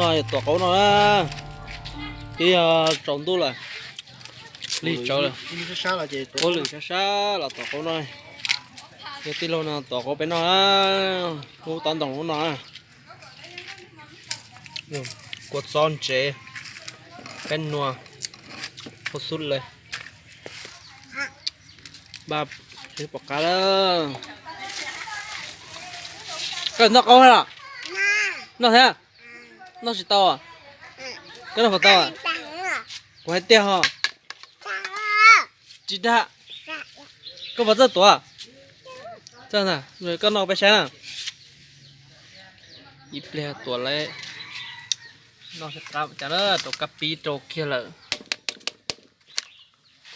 Tuav qaub no na, twb yog tsaus ntuj lawm, lig tsawv lawm. Ua lwm sab sab los tuav qaub no. Yog tij laug no tuav qaub peb noj na, lub taub ntoos lub no na. Kua txob ntsev, qab nua, hauv xub le. Pom qab lawm. Koj noj qaub thiab los? Noj thiab? Noj tsis tau. Koj noj puas tau? Kuv hais tiag ho. Tsis dag. Koj puas txawj tuav? Koj noj peb saib na. Ib pliag tuav lawm. Noj sab qab cas na, rau kab pib rau kiag lawm.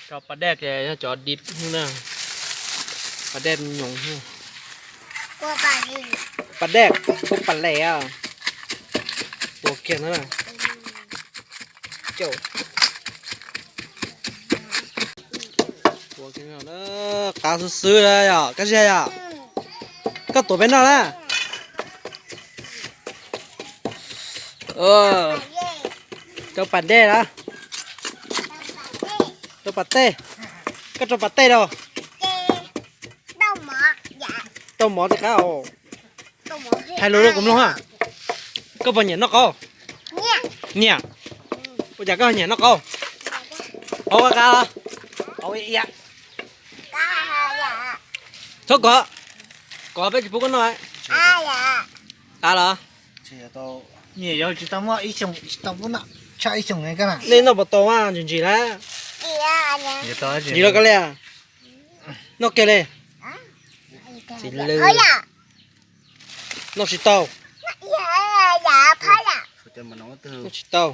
Cov pas dej ces yog cov dib na, pas dej nyoos. Pas dej, kuj pas les. Tuav kiag na. Qab xwb xwb yom, Kab Zia yom. Koj tuav peb noj na. Rau pas dej na. Rau pas tej. Koj rau pas tej rau. Rau mov rau qab. Hais lus rau kuv mloog na. Koj puas nyiam noj qaub? Nyiam. Ua cas koj nyiam noj qaub? Qaub qab qab los? Txhob kov, kov peb tsis pub koj noj. Qab los? Nej noj puas tau mas ntsim ntsim na. Ntsim los koj li. Noj kiag li. Txiv lw. Noj tsis tau. Noj tsis tau.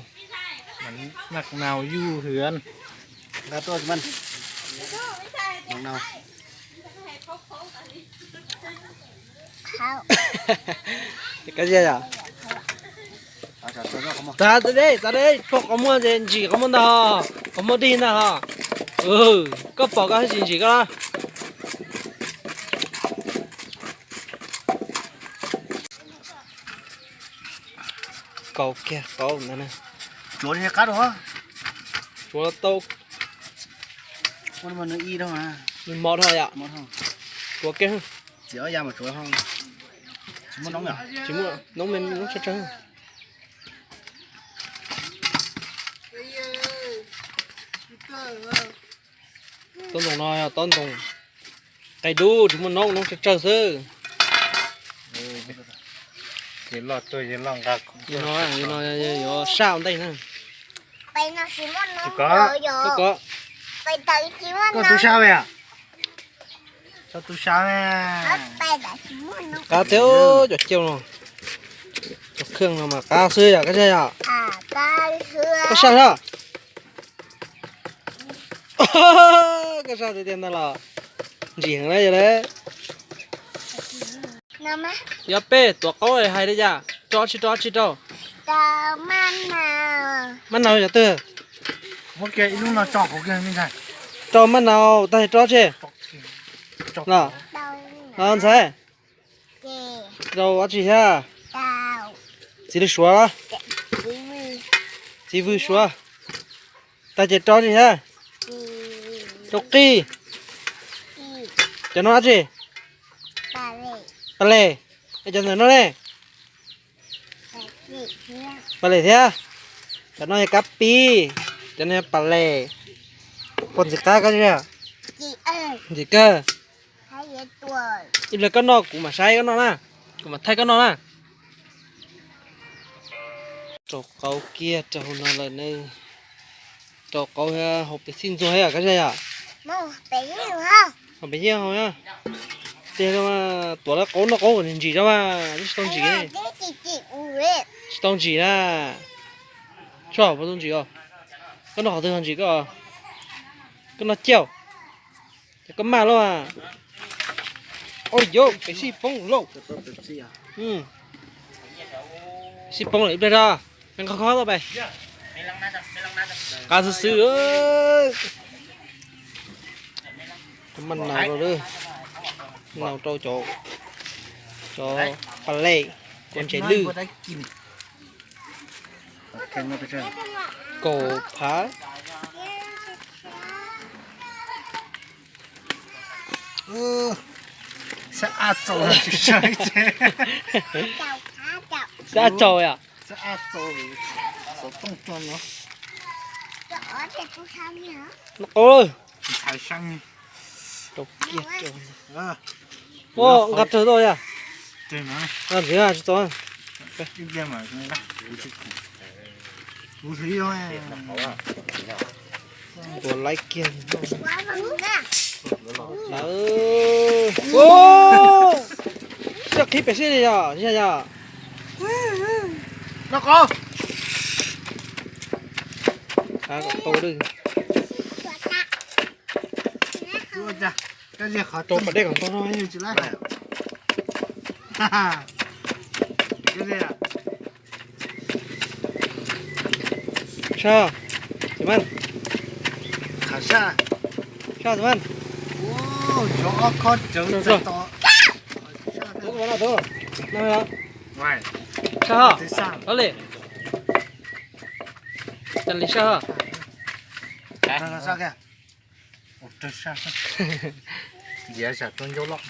Kab Zia yom. Txav deb, txav deb, pog qhov muag ces ntsim qhov muag ntag ho, qhov muag dig ntag ho. Koj pom koj tsis ntsim koj los. Kaus kiag qaub ntawd na. Tsuav qab rau. Tsuav tau. Nws mos dhau yom. Tsuav kiag. Txiav ya mas tsuav. Tsis muaj noob, noob me noob tsawg tsawg. Taub ntoos no yog taub ntoos qe dub, tsis muaj noob, noob tsawg tsawg xwb. Yuav saj ua ntej na. Koj tu sab, qab thiab cov cauj no, cov kheej no mas qab xwb yom, Kab Zia yom. Koj saj sab. Koj saj tiag tiag ntag los. Ntsim heev na yog le. Yog peb tuav qaub hais li cas, rau tsis rau, tsis rau. Maj naus yog twg? Rau maj naus tag rau tsis. Los, los ntxhais. Rau dab tsi thiab? Txiv lws suav. Txiv vwm suav. Tag ces rau dab tsi thiab? Rau qij. Cov no dab tsi? Pas les. Es cov ntawm no ne? Pas les thiab. Cov no yog kab pib, cov no yog pas les. Puas ntxim qab koj? Ntxim kawg. Ib pliag koj noj kuv mam saib koj noj na, kuv mam thaij koj noj na. Rau qaub kiag rau hauv no lawm ne. Rau qaub thiab hau pem xij ntxuag thiab yom, Kab Zia yom? Hau pem xij hau na. Tiag, tuav lawv qaub noj qaub ntsim ntsim rau mas twb tsis tau ntsim. Tsis tau ntsim na. Tso, puas tau ntsim os? Koj noj qhov twg ho ntsim koj? Koj noj ciaj. Ces koj maj lauj. Ua li yos, pem xij poob lauj. Xij poob lawm ib pliag rau. Me nqos khob tau pem. Qab xwb xwb. Maj naus rau, maj naus rau cov, cov pas les, cov ntses lwj. Kaum phav. Sab ab txaus, sab ab txaus yom. Xov tooj tso no. Noj qab lawm. Ntxhais seeb. Rau kiag rau. Ua nqa rawg tuaj yom. Nqa ntxiv tsis tau. Tua laib kiag. Siab qhib pem sib li yom, yog yom. Noj qab. Qab kom tau lwj. Rau pas dej kom tau no. Sab, Txiv Maj. Sab, Txiv Maj. Sab, li, li sab. Ntxiv sam rau ncauj loj.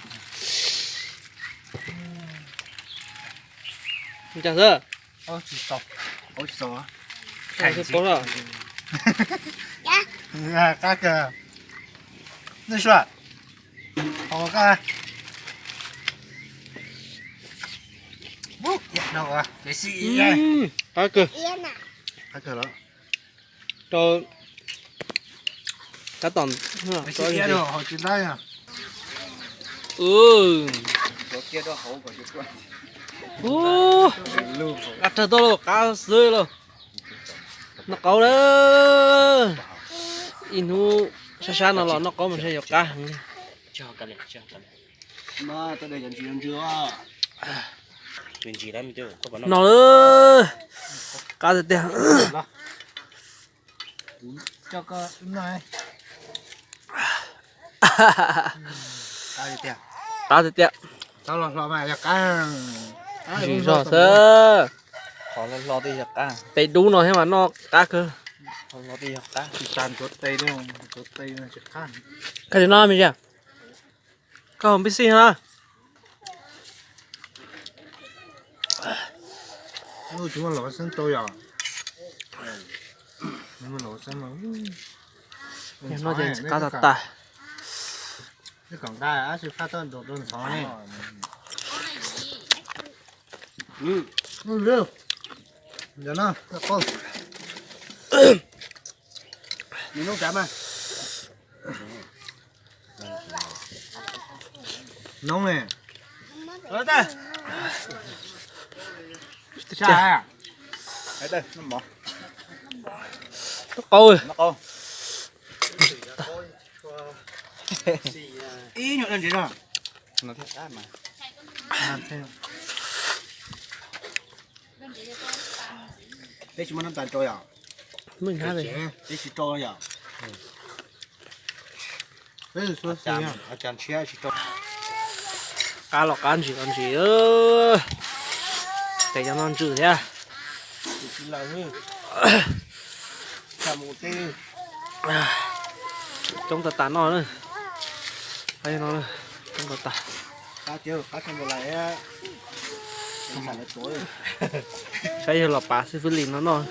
Cas xwb? Qab kawg. Nej sua. Qab kawg. Qab kawg los. Rau tab tom qab rawg tuaj lauj, qab xwb lauj. Noj qab lawm. Ib hnub sab sab no los noj qab mas ntshe yuav qab heev li. No lawm. Qab tiag tiag. Qab tiag tiag. Ntsim zog xwb. Pem dub no thiab mas noj qab kawg. Koj tsis noj me ntsis? Koj haus npib xij no na. Yog no ces qab tas tas. Noob ne. Noj qab. Ib nyuag dab ntsev no. Peb tsis muaj nab tas rau yom? Peb tsis rau yom? Qab los qab, ntsim los ntsim. Tes cov no ntsws thiab. Coob tas tas noj na. Qab no coob tas tas. Saib yog los pav xib fwb li no noj.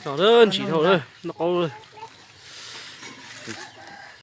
Noj ntsim dhau, noj qab.